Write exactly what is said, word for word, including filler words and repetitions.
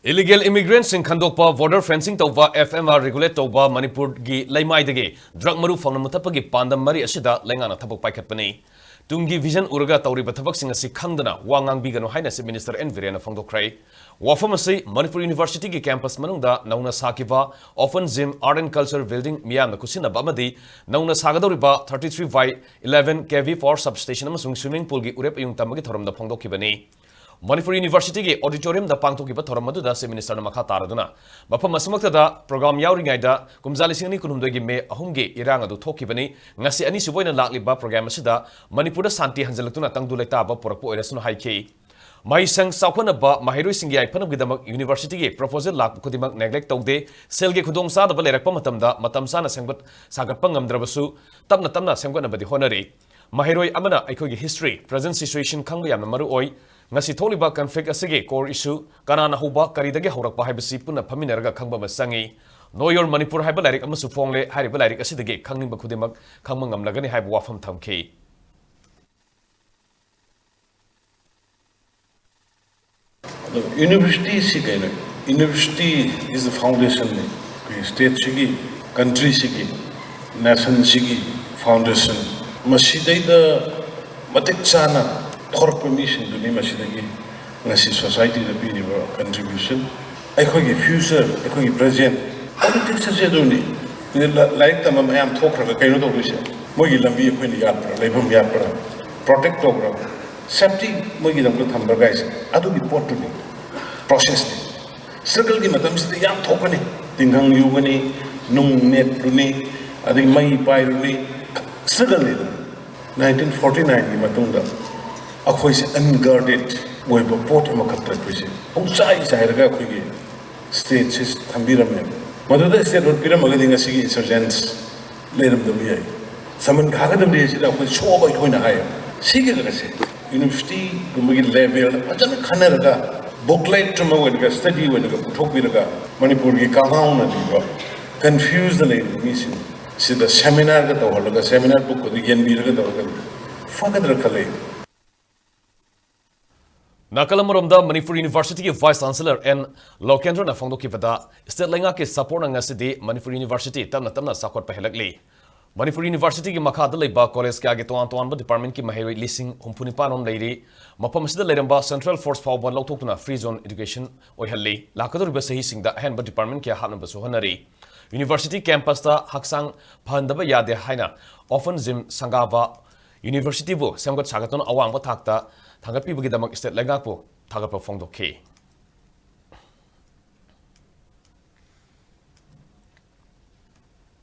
Illegal immigrantꯁꯤꯡ ꯈꯟꯗꯣꯛꯄ, border fencing ꯇꯧꯕ, F M R regulate ꯇꯧꯕ, ꯃꯅꯤꯄꯨꯔꯒꯤ ꯂꯩꯃꯥꯏꯗꯒꯤ drug ꯃꯔꯨ ꯐꯪꯅ ꯃꯨꯊꯠꯄꯒꯤ ꯄꯥꯟꯗꯝ ꯃꯔꯤ ꯑꯁꯤꯗ ꯂꯩꯉꯥꯛꯅ ꯊꯕꯛ ꯄꯥꯏꯈꯠꯄꯅꯤ꯫ ꯇꯨꯡꯒꯤ vision ꯎꯔꯒ ꯇꯧꯔꯤꯕ ꯊꯕꯛꯁꯤꯡ ꯑꯁꯤ ꯈꯪꯗꯅ ꯋꯥ ꯉꯥꯡꯕꯤꯒꯅꯨ ꯍꯥꯏꯅ Chief Minister N ꯕꯤꯔꯦꯟꯅ ꯐꯣꯡꯗꯣꯛꯈ꯭ꯔꯦ꯫ ꯋꯥꯐꯝ ꯑꯁꯤ ꯃꯅꯤꯄꯨꯔ Universityꯒꯤ campus ꯃꯅꯨꯡꯗ ꯅꯧꯅ ꯁꯥꯈꯤꯕ open gym, art and culture building, ꯃꯤꯌꯥꯝꯅ ꯈꯨꯠꯁꯤꯟꯅꯕ ꯑꯃꯗꯤ ꯅꯧꯅ ꯁꯥꯒꯗꯧꯔꯤꯕ thirty three by eleven K V power substation ꯑꯃꯁꯨꯡ swimming poolꯒꯤ ꯎꯔꯦꯞ ꯑꯌꯨꯡ ꯇꯝꯕꯒꯤ ꯊꯧꯔꯝꯗ ꯐꯣꯡꯗꯣꯛꯈꯤꯕꯅꯤ꯫ ꯃꯅꯤꯄꯨꯔ Universityꯒꯤ auditoriumꯗ ꯄꯥꯡꯊꯣꯛꯈꯤꯕ ꯊꯧꯔꯝ ꯑꯗꯨꯗ Chief Ministerꯅ ꯃꯈꯥ ꯇꯥꯔꯗꯨꯅ, ꯃꯐꯝ ꯑꯁꯤꯃꯛꯇꯗ program ꯌꯥꯎꯔꯤꯉꯩꯗ ꯀꯨꯝꯖꯥ ꯂꯤꯁꯤꯡ ꯑꯅꯤ ꯀꯨꯟꯍꯨꯝꯗꯣꯏꯒꯤ May ꯑꯍꯨꯝꯒꯤ ꯏꯔꯥꯡ ꯑꯗꯨ ꯊꯣꯛꯈꯤꯕꯅꯤ꯫ ꯉꯁꯤ ꯑꯅꯤꯁꯨꯕ ꯑꯣꯏꯅ ꯂꯥꯛꯂꯤꯕ program ꯑꯁꯤꯗ ꯃꯅꯤꯄꯨꯔꯗ ꯁꯥꯟꯇꯤ ꯍꯟꯖꯤꯜꯂꯛꯇꯨꯅ ꯇꯪꯗꯨ ꯂꯩꯇꯥꯕ ꯄꯨꯔꯛꯄ ꯑꯣꯏꯔꯁꯅꯨ ꯍꯥꯏꯈꯤ꯫ ꯃꯍꯩꯁꯪ ꯆꯥꯎꯈꯠꯅꯕ, ꯃꯍꯩꯔꯣꯏꯁꯤꯡꯒꯤ ꯌꯥꯏꯐꯅꯕꯒꯤꯗꯃꯛ Universityꯒꯤ proposal ꯂꯥꯛꯄ ꯈꯨꯗꯤꯡꯃꯛ neglect ꯇꯧꯗꯦ꯫ ꯁꯦꯜꯒꯤ ꯈꯨꯗꯣꯡꯆꯥꯗꯕ ꯂꯩꯔꯛꯄ ꯃꯇꯝꯗ ꯃꯇꯝ ꯆꯥꯅ ꯁꯦꯝꯒꯠ ꯁꯥꯒꯠꯄ ꯉꯝꯗ꯭ꯔꯕꯁꯨ, ꯇꯞꯅ ꯇꯞꯅ ꯁꯦꯝꯒꯠꯅꯕꯗꯤ ꯍꯣꯠꯅꯔꯤ꯫ ꯃꯍꯩꯔꯣꯏ ꯑꯃꯅ ꯑꯩꯈꯣꯏꯒꯤ history, present situation ꯈꯪꯕ ꯌꯥꯝꯅ ꯃꯔꯨ ꯑꯣꯏ꯫ ꯉꯁꯤ ꯊꯣꯛꯂꯤꯕ conflict ꯑꯁꯤꯒꯤ core issue ꯀꯅꯥꯅ ꯍꯧꯕ, ꯀꯔꯤꯗꯒꯤ ꯍꯧꯔꯛꯄ ꯍꯥꯏꯕꯁꯤ ꯄꯨꯟꯅ ꯐꯝꯃꯤꯟꯅꯔꯒ ꯈꯪꯕ ꯑꯃ ꯆꯪꯏ꯫ Know Your Manipur ꯍꯥꯏꯕ ꯂꯥꯏꯔꯤꯛ ꯑꯃꯁꯨ ꯐꯣꯡꯂꯦ꯫ ꯍꯥꯏꯔꯤꯕ ꯂꯥꯏꯔꯤꯛ ꯑꯁꯤꯗꯒꯤ ꯈꯪꯅꯤꯡꯕ ꯈꯨꯗꯤꯡꯃꯛ ꯈꯪꯕ ꯉꯝꯂꯒꯅꯤ ꯍꯥꯏꯕ ꯋꯥꯐꯝ ꯊꯝꯈꯤ꯫ ꯑꯗꯣ universityꯁꯤ ꯀꯩꯅꯣ? University is the foundationꯅꯤ꯫ ꯑꯩꯈꯣꯏ stateꯁꯤꯒꯤ, countryꯁꯤꯒꯤ, nationꯁꯤꯒꯤ foundation꯫ ꯃꯁꯤꯗꯩꯗ ꯃꯇꯤꯛ ꯆꯥꯅ ꯊꯣꯔꯛꯄ ꯃꯤꯁꯤꯡꯗꯨꯅꯤ ꯃꯁꯤꯗꯒꯤ ꯉꯁꯤ societyꯗ ꯄꯤꯔꯤꯕ contribution꯫ ꯑꯩꯈꯣꯏꯒꯤ future, ꯑꯩꯈꯣꯏꯒꯤ present꯫ Politics ꯑꯁꯤ ꯑꯗꯨꯅꯤ꯫ ꯂꯥꯏꯔꯤꯛ ꯇꯝꯕ ꯃꯌꯥꯝ ꯊꯣꯛꯈ꯭ꯔꯒ ꯀꯩꯅꯣ ꯇꯧꯗꯣꯏꯁꯦ? ꯃꯣꯏꯒꯤ ꯂꯝꯕꯤ ꯑꯩꯈꯣꯏꯅ ꯌꯥꯠꯄ꯭ꯔꯥ, ꯂꯩꯐꯝ ꯌꯥꯠꯄ꯭ꯔꯥ, protect ꯇꯧꯕ꯭ꯔꯥ, safety ꯃꯣꯏꯒꯤꯗꯃꯛꯇ ꯊꯝꯕ꯭ꯔꯥ ꯀꯥꯏꯁꯦ, ꯑꯗꯨꯒꯤ ꯄꯣꯠꯇꯨꯅꯤ, processꯅꯤ꯫ Struggleꯒꯤ ꯃꯇꯝꯁꯤꯗ ꯌꯥꯝ ꯊꯣꯛꯀꯅꯤ, ꯇꯤꯡꯈꯪ ꯌꯨꯒꯅꯤ, ꯅꯨꯡ ꯅꯦꯠꯂꯨꯅꯤ, ꯑꯗꯒꯤ ꯃꯩ ꯄꯥꯏꯔꯨꯅꯤ꯫ Struggleꯅꯤ꯫ Nineteen forty nineꯒꯤ ꯃꯇꯨꯡꯗ ꯑꯩꯈꯣꯏꯁꯦ unguarded ꯑꯣꯏꯕ ꯄꯣꯠ ꯑꯃꯈꯛꯇ ꯑꯩꯈꯣꯏꯁꯦ ꯄꯨꯡꯆꯥꯏ ꯆꯥꯏꯔꯒ ꯑꯩꯈꯣꯏꯒꯤ stateꯁꯤ ꯊꯝꯕꯤꯔꯝꯃꯦ꯫ ꯃꯗꯨꯗ statehood ꯄꯤꯔꯝꯃꯒꯗꯤ ꯉꯁꯤꯒꯤ insurgents ꯂꯩꯔꯝꯗꯕ ꯌꯥꯏ꯫ ꯁꯃꯟ ꯈꯥꯒꯗꯕꯅꯤ ꯁꯤꯗ ꯑꯩꯈꯣꯏ ꯁꯣꯛꯑꯕ ꯑꯩꯈꯣꯏꯅ ꯍꯥꯏꯌꯦ꯫ ꯁꯤꯒꯤ ꯀꯩꯅꯣꯁꯦ universityꯒꯨꯝꯕꯒꯤ levelꯗ ꯐꯖꯅ ꯈꯟꯅꯔꯒ booklet ꯑꯃ ꯑꯣꯏꯔꯒ study ꯑꯣꯏꯔꯒ ꯄꯨꯊꯣꯛꯄꯤꯔꯒ ꯃꯅꯤꯄꯨꯔꯒꯤ ꯀꯥꯡꯉꯥꯎꯅꯔꯤꯕ confusedꯗ ꯂꯩꯔꯤꯕ ꯃꯤꯁꯤꯡ ꯁꯤꯗ seminarꯒ ꯇꯧꯍꯜꯂꯒ seminar bookꯀꯗꯨ ꯌꯦꯟꯕꯤꯔꯒ ꯇꯧꯔꯒꯗꯤ ꯐꯒꯗ꯭ꯔꯥ ꯈꯜꯂꯦ꯫ ꯅꯥꯀꯜ ꯑꯃꯔꯣꯝꯗ ꯃꯅꯤꯄꯨꯔ ꯌꯨꯅꯤꯚꯔꯁꯤꯇꯤꯒꯤ ꯚꯥꯏꯁ ꯆꯥꯟꯁꯦꯂꯔ ꯑꯦꯟ ꯂꯣꯀꯦꯟꯗ꯭ꯔꯅ ꯐꯣꯡꯗꯣꯛꯈꯤꯕꯗ, ꯁ꯭ꯇꯦꯠ ꯂꯩꯉꯥꯛꯀꯤ ꯁꯄꯣꯔꯠꯅ ꯉꯁꯤꯗꯤ ꯃꯅꯤꯄꯨꯔ ꯌꯨꯅꯤꯚꯔꯁꯤꯇꯤ ꯇꯞꯅ ꯇꯞꯅ ꯆꯥꯎꯈꯠꯄ ꯍꯦꯜꯂꯛꯂꯤ꯫ ꯃꯅꯤꯄꯨꯔ ꯌꯨꯅꯤꯚꯔꯁꯤꯇꯤꯒꯤ ꯃꯈꯥꯗ ꯂꯩꯕ ꯀꯣꯂꯦꯖ ꯀꯌꯥꯒꯤ ꯇꯣꯉꯥꯟ ꯇꯣꯉꯥꯟꯕ ꯗꯤꯄꯥꯔꯠꯃꯦꯟꯠꯀꯤ ꯃꯍꯩꯔꯣꯏ ꯂꯤꯁꯤꯡ ꯍꯨꯝꯐꯨ ꯅꯤꯄꯥꯟ ꯔꯣꯝ ꯂꯩꯔꯤ꯫ ꯃꯐꯝ ꯑꯁꯤꯗ ꯂꯩꯔꯝꯕ ꯁꯦꯟꯇ꯭ꯔꯦꯜ ꯐꯣꯔꯁ ꯐꯥꯎꯕ ꯂꯧꯊꯣꯛꯇꯨꯅ ꯐ꯭ꯔꯤ ꯖꯣꯟ ꯑꯦꯗꯨꯀꯦꯁꯟ ꯑꯣꯏꯍꯜꯂꯤ꯫ ꯂꯥꯛꯀꯗꯧꯔꯤꯕ ꯆꯍꯤꯁꯤꯡꯗ ꯑꯍꯦꯟꯕ ꯗꯤꯄꯥꯔꯠꯃꯦꯟꯠ ꯀꯌꯥ ꯍꯥꯞꯅꯕꯁꯨ ꯍꯣꯠꯅꯔꯤ꯫ ꯌꯨꯅꯤꯚꯔꯁꯤꯇꯤ ꯀꯦꯝꯄꯁꯇ ꯍꯛꯆꯥꯡ ꯐꯍꯟꯗꯕ ꯌꯥꯗꯦ ꯍꯥꯏꯅ ꯑꯣꯄꯟ ꯖꯤꯝ ꯁꯪꯒꯥꯕ ꯌꯨꯅꯤꯚꯔꯁꯤꯇꯤꯕꯨ ꯁꯦꯝꯒꯠ ꯁꯥꯒꯠꯇꯨꯅ ꯑꯋꯥꯡꯕ ꯊꯥꯛꯇ ꯊꯥꯡꯒꯠꯄꯤꯕꯒꯤꯗꯃꯛ ꯁ꯭ꯇꯦꯠ ꯂꯩꯉꯥꯛꯄꯨ ꯊꯥꯒꯠꯄ ꯐꯣꯡꯗꯣꯛꯈꯤ꯫